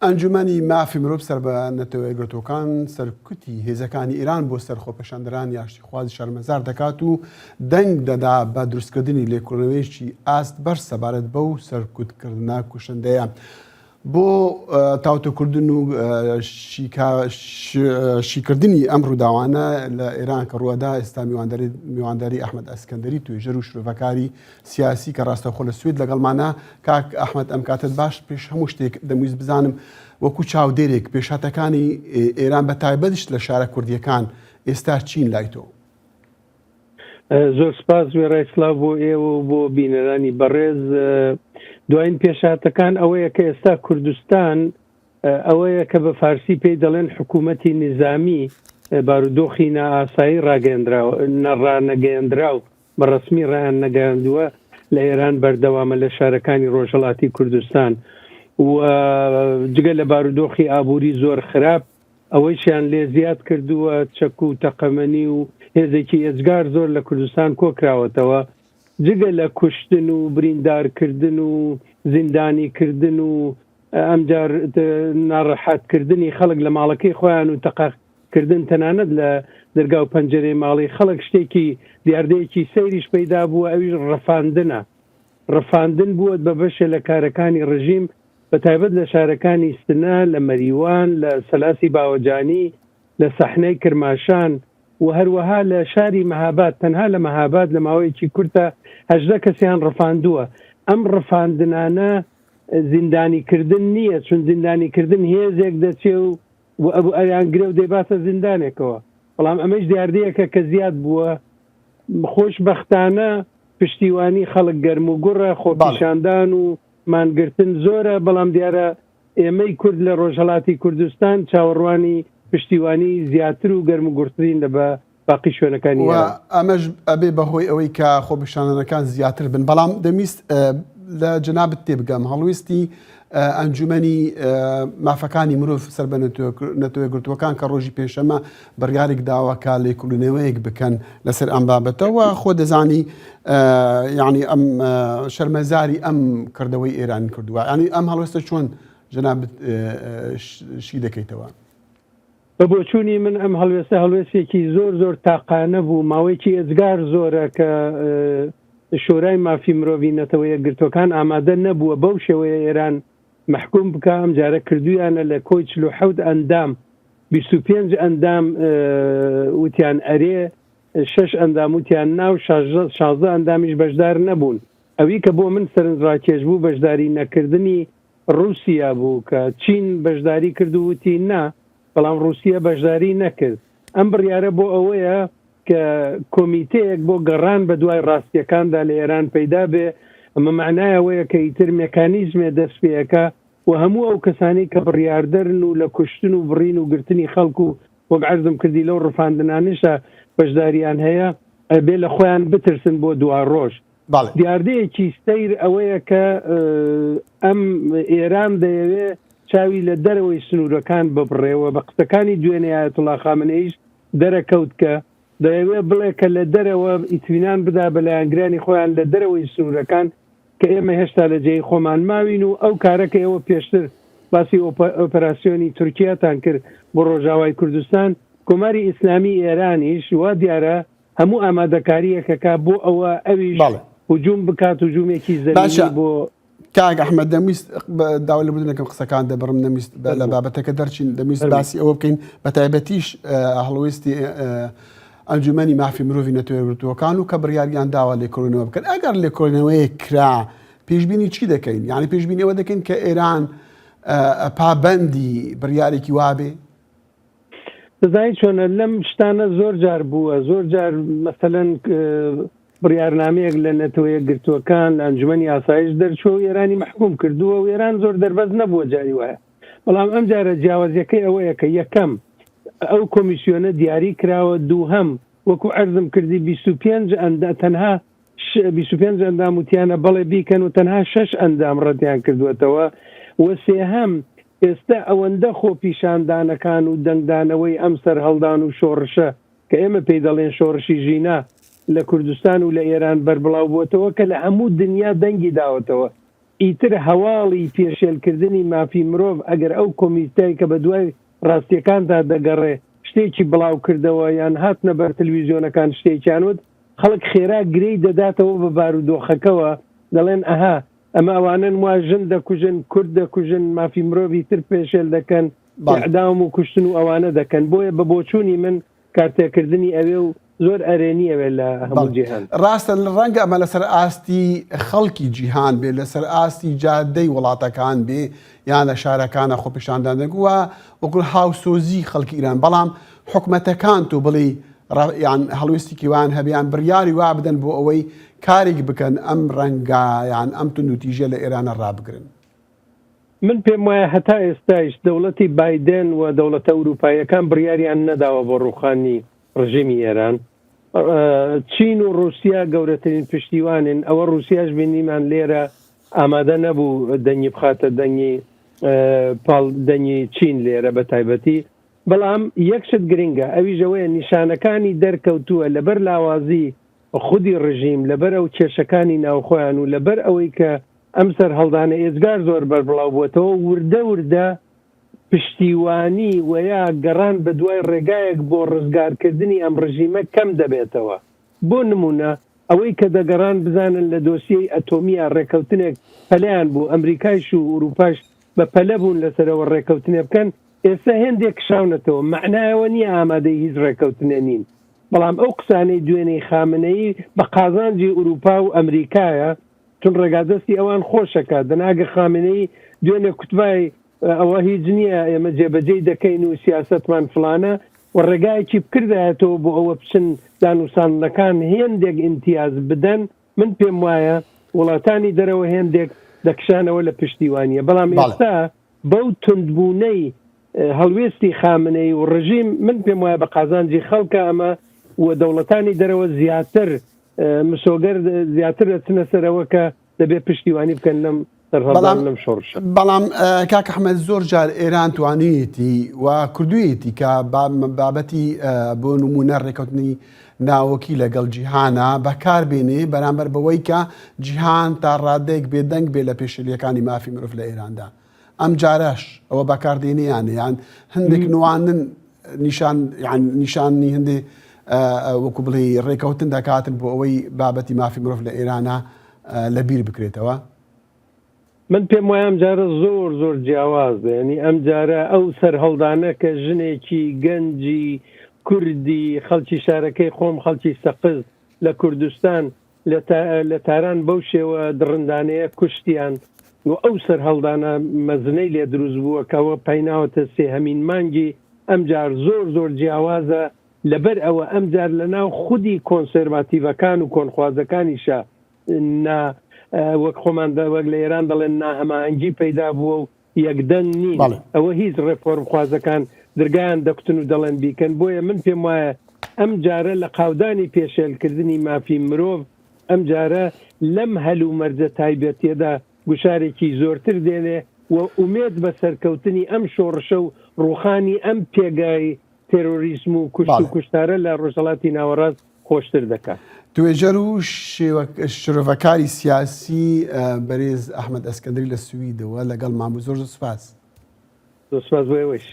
ئەنجومەنی مافی مرۆڤ سەر بە نەتەوەیەکگرتووەکان سەرکوتی هێزەکانی ئێران بۆ سەر خۆپێشاندەرانی ئاشتیخوازی شەرمەزار دەکات و دەنگ دەدا بە دروستکردنی لێکۆڵینەوەیەکی ئاست بەرز سەبارەت بەو سەرکوتکردنە کوشندەیە. بۆ تاوتوکردن و شیکردنی ئەم ڕووداوانە لە ئێران کە ڕووەدا ئێستا میوانداری ئەحمەد ئەسکەندەری توێژەر و شرۆڤەکاری سیاسی کە ڕاستەوخۆ لە سوید لەگەڵمانە. کاک ئەحمەد ئەم کاتەت باش، پێش هەموو شتێک دەمویست بزانم وەکو چاودێرێک پێشهاتەکانی ئێران بە تایبەتیش لە شارە کوردییەکان ئێستا چین لای تۆ؟ زۆر سپاس وێڕای سڵاو بۆ ئێوە و بۆ بینەرانی بەڕێز. دوایین پێشهاتەکان ئەوەیە کە ئێستا کوردستان ئەوەیە کە بە فارسی پێی دەڵێن حکوومەتی نیزامی بارودۆخی نائاسایی ڕاگەیەندراو ڕانەگەیەندراو بە ڕەسمی ڕایان نەگەیاندووە لە ئێران بەردەوامە لە شارەکانی ڕۆژهەڵاتی کوردستان و جگە لە بارودۆخی ئابووری زۆر خراپ ئەوەیشیان لێ زیاد کردووە چەک و تەقەمەنی و هێزێکی ئێجگار زۆر لە کوردستان کۆکراوەتەوە جگە لە کوشتن و بریندارکردن و زیندانیکردن و ئەمجار ناڕەحەتکردنی خەڵک لە ماڵەکەی خۆیان و تەقە کردن تەنانەت لە دەرگا و پەنجەرەی ماڵی خەڵک شتێکی دیاردەیەکی سەیریش پەیدا بووە ئەویش ڕفاندنە ڕفاندن بووە بە بەشێ لە کارەکانی ڕژیم بە تایبەت لە شارەکانی سنە لە مەریوان لە سەلاسی باوەجانی لە سەحنەی کرماشان و هەروەها لە شاری مەهاباد تەنها لە مەهاباد لە ماوەیەکی کورتە 18 کەسیان ڕفاندووە ئەم ڕفاندنانە زیندانی کردن نییە چون زیندانی کردن هێزێک دەچێ و و ئەبوو ئەیانگرێ و دەیباتە زیندانێکەوە، بەڵام ئەمەیش دیاردەیەکە کە زیاد بووە، خۆشبەختانە پشتیوانی خەڵک گەرموگوڕە، خۆپیشاندان و مانگرتن زۆرە، بەڵام دیارە ئێمەی کورد لە ڕۆژهەڵاتی کوردستان چاوەڕوانی پشتیوانی زیاتر و گەرموگوڕترین لە بە باقی شوێنەکانی و ئەمەش ئەبێ بەهۆی ئەوەی کە خۆپیشاندانەکان زیاتر بن بەڵام دەمویست لە جەنابت تێبگەم هەڵویستی ئەنجومەنی مافەکانی مرۆڤ سەر بە نەتەوەیەکگرتووەکان کە ڕۆژی پێنجشەممە بڕیارێک داوە کە لێکۆڵینەوەیەک بکەن لەسەر ئەم بابەتەوە خۆ دەزانی یعنی ئەم شەرمەزاری ئەم کردەوەی ئێران کردووە ینی ئەم هەڵوێستە چۆن جەنابت شی دەکەیتەوە؟ بە بۆچوونی من ئەم هەڵوێستە هەڵوێستێکی زۆر زۆر تاقانە بوو، ماوەیەکی ئێجگار زۆرە کە شۆرای مافی مرۆڤی نەتەوە یەکگرتووەکان ئامادە نەبووە بەو شێوەیە ئێران مەحکوم بکا، ئەمجارە کردوویانە لە کۆی 47 ئەندام 25 ئەندام وتیان ئەرێ، شەش ئەندام وتیان نا و 16 ئەندامیش بەشدار نەبوون. ئەوی کە بۆ من سەرنجڕاکێش بوو بەشداری نەکردنی ڕووسیا بوو کە چین بەشداری کرد و وتی نا، بەڵام ڕووسیە بەشداری نەکرد. ئەم بڕیارە بۆ ئەوەیە کە کۆمیتەیەک بۆ گەڕان بە دوای ڕاستییەکاندا لە ئێران پەیدا بێ، ئەمە مەعنای ئەوەیە کە ئیتر مێکانیزمێ دەست پێ ئەکا و هەموو ئەو کەسانەی کە بڕیاردەرن و لە کوشتن و بڕین و گرتنی خەڵک و وەک عەرزم کردی لەو ڕفاندنانەشدا بەشدارییان هەیە، ئەبێ لە خۆیان بترسن بۆ دواڕۆژ. بەڵێ. دیاردەیەکی سەیر ئەوەیە کە ئەم ئێران دەیەوێ چاوی لە دەرەوەی سنوورەکان ببڕێ و بە قسەکانی دوێنێ ئایەتوڵا خامنەییش دەرەکەوت کە دەیەوێ بڵێ کە لە دەرەوە ئیتمینان بدا بە لایەنگرانی خۆیان لە دەرەوەی سنوورەکان کە ئێمە هێشتا لە جێی خۆمان ماوین و ئەو کارە کە ئێوە پێشتر باسی ئۆپەراسیۆنی تورکیاتان کرد بۆ ڕۆژاوای کوردستان کۆماری ئیسلامی ئێرانیش وا دیارە هەموو ئامادەکارییەک ئەکا بۆ ئەوە ئەویش بەڵێ. هجوم بکات هجومێکی زەمینی باشە بۆ کاک ئەحمەد دەمویست داوای لێبوردن دەکەم قسەکان دەبڕم نەمویست لە فەرموو. بابەتەکە دەرچین دەمویست فەرموو. باسی ئەوە بکەین بە تایبەتیش هەڵوێستی ئەنجومەنی مافی مرۆڤی نەتەوەیەکگرتووەکان و کە بڕیاریان داوە لێکۆڵینەوە بکەن ئەگەر لێکۆڵینەوەیەک کرا پێشبینی چی دەکەین یعنی پێشبینی ئەوە دەکەین کە ئێران پابەندی بڕیارێکی وابێ دەزانی چۆنە لەم شتانە زۆر جار بووە زۆر جار مەسەلەن بڕیارنامەیەک لە نەتەوە یەکگرتووەکان لە ئەنجومەنی ئاسایش دەرچووە و ئێرانی مەحکوم کردووە و ئێران زۆر دەربەست نەبووە جاری وایە بەڵام ئەم جارە جیاوازیەکەی ئەوەیە کە یەکەم ئەو کۆمیسیۆنە دیاری کراوە دووهەم وەکو عەرزم کردی 25 ئەندا تەنها 25 ئەندام وتیانە بەڵێ بیکەن و تەنها شەش ئەندام ڕەتیان کردووەتەوە و سێهەم ئێستا ئەوەندە خۆپیشاندانەکان و دەنگدانەوەی ئەم سەرهەڵدان و شۆڕشە کە ئێمە پێی دەڵێن شۆڕشی ژینا لە کوردستان و لە ئێران بەربڵاو بووەتەوە کە لە هەموو دنیا دەنگی داوەتەوە. ئیتر هەواڵی پێشێلکردنی مافی مرۆڤ ئەگەر ئەو کۆمیتەی کە بە دوای ڕاستیەکاندا دەگەڕێ شتێکی بڵاو کردەوە یان هاتنە بەر تلویزیۆنەکان شتێکیان وت خەڵک خێرا گرێی دەداتەوە بە بارودۆخەکەوە دەڵێن ئەها ئەمە ئەوانەن وا ژن دەکوژن کورد دەکوژن مافی مرۆڤی تر پێشێل دەکەن ئیعدام و کوشتن و ئەوانە دەکەن بۆیە بە بۆچوونی من کارتێکردنی ئەوێ و زۆر ئەرێنی ئەوێ لە هەموو جیهان. ڕاستە ڕەنگە ئەمە لەسەر ئاستی خەڵکی جیهان بێ لەسەر ئاستی جادەی وڵاتەکان بێ یان لە شارەکانە خۆپیشاندان دەگووە وەکو هاوسۆزی خەڵکی ئیران بەڵام حکومەتەکان تۆ بڵێی یان هەڵوێستێکی وایان هەبێ یان بڕیاری وا بدەن بۆ ئەوەی کارێک بکەن ئەم ڕەنگە یان ئەم توندوتیژیە لە ئێرانە ڕابگرن. من پێم وایە هەتا ئێستایش دەوڵەتی بایدێن و دەوڵەتە ئورووپاییەکان بڕیاریان نەداوە بۆ ڕووخانی ڕژیمی ئێران. چین و ڕووسیا گەورەترین پشتیوانن، ئەوە ڕووسیاش بینیمان لێرە ئامادە نەبوو دەنگی بخاتە دەنگی پاڵ دەنگی چین لێرە بە تایبەتی. بەڵام یەک شت گرنگە ئەویش ئەوەیە نیشانەکانی دەرکەوتووە لەبەر لاوازی خودی ڕژیم، لەبەر ئەو کێشەکانی ناوخۆیان و لەبەر ئەوەی کە ئەم سەرهەڵدانە ئێجگار زۆر بەربڵاو بووەتەوە، وردە وردە پشتیوانی وەیا گەڕان بەدوای ڕێگایەک بۆ ڕزگارکردنی ئەم ڕژیمە کەم دەبێتەوە. بۆ نموونە ئەوەی کە دەگەڕان بزانن لە دۆسیەی ئەتۆمییا ڕێکەوتنێک پەلەیان بوو، ئەمریکایش و ئورووپاش بە پەلە بوون لەسەرەوە ڕێکەوتنێ بکەن، ئێستا هێندێک کشاونەتەوە، مەعنای ئەوە نییە ئامادەی هیچ ڕێکەوتنێ نین، بەڵام ئەو قسانەی دوێنێی خامنەیی بە قازانجی ئورووپا و ئەمریکایە، چون ڕێگا دەستی ئەوان خۆشەکە، دەنا ئەگەر خامنەیی دوێنێ کوتبای ئەوە هیچ نییە ئێمە جێبەجێی دەکەین و سیاسەتمان فڵانە و ڕێگایەکی بکردایەتەوە بۆ ئەوە بچن دانوساندنەکان هێندێک ئیمتیاز بدەن، من پێم وایە وڵاتانی دەرەوە هێندێک دەکشانەوە لە پشتیوانییە، بەڵام ئێستا بەو توندبوونەی هەڵوێستی خامنەیی و ڕژیم من پێم وایە بە قازانجی خەڵکە ئەمە و دەوڵەتانی دەرەوە زیاتر مسۆگەر زیاتر دەچنە سەرەوە کە دەبێت پشتیوانی بکەن لەم سەرهەڵدان لەم شۆڕشە. بەڵام کاک ئەحمەد زۆر جار ئێران توانیویەتی و کردوویەتی کە بابەتی بۆ نموونە ڕێکەوتنی ناوەکی لەگەڵ جیهانە بەکار بێنێ بەرامبەر بەوەی کە جیهان تا ڕادەیەک بێدەنگ بێ لە پێشێلیەکانی مافی مرۆڤ لە ئێراندا ئەم جارەش ئەوە بەکاردێنێ یان یان هەندێک نوانن نیشان یان نیشانی هەندێ وەکو بڵێ ڕێکەوتن دەکاتن بۆ ئەوەی بابەتی مافی مرۆڤ لە ئێرانە لەبیر بکرێتەوە؟ من پێم وایە ئەم جارە زۆر زۆر جیاوازە یعنی ئەم جارە ئەو سەرهەڵدانە کە ژنێکی گەنجی کوردی خەڵکی شارەکەی خۆم خەڵکی سەقز لە کوردستان لە تاران بەو شێوە دڕندانەیە کوشتیان و ئەو سەرهەڵدانە مەزنەی لێ دروست بووە کەەوە پەیناوەتە سێهەمین مانگی ئەمجار زۆر زۆر جیاوازە لەبەر ئەوە ئەمجار لە ناو خودی کۆنسێرڤاتیڤەکان و کۆنخوازەکانیشا نا وەک خۆمان وەک لە ئێران دەڵێن ناهەماهەنگی پەیدا بووە و یەکدەنگ نین. ئەوە هیچ ڕێفۆرمخوازەکان درگایان دەکوتن و دەڵێن بیکەن. بۆیە من پێم وایە ئەم جارە لە قاودانی پێشێلکردنی مافی مرۆڤ ئەم جارە لەم هەلومەرجە تایبەتیەدا گوشارێکی زۆرتر دێنێ و ئومێد بە سەرکەوتنی ئەم شۆڕشە و ڕووخانی ئەم پێگای تێرۆریزم و کوشت و کوشتارە لە ڕۆژهەڵاتی ناوەڕاست خۆشتر دەکات. توێژەر و شرۆڤەکاری سیاسی بەرێز ئەحمەد ئەسکەندەری لە سویدەوە لەگەڵمان بوو. زۆر زۆر سوپاس. زۆر سوپاس بۆ ئێوەیش.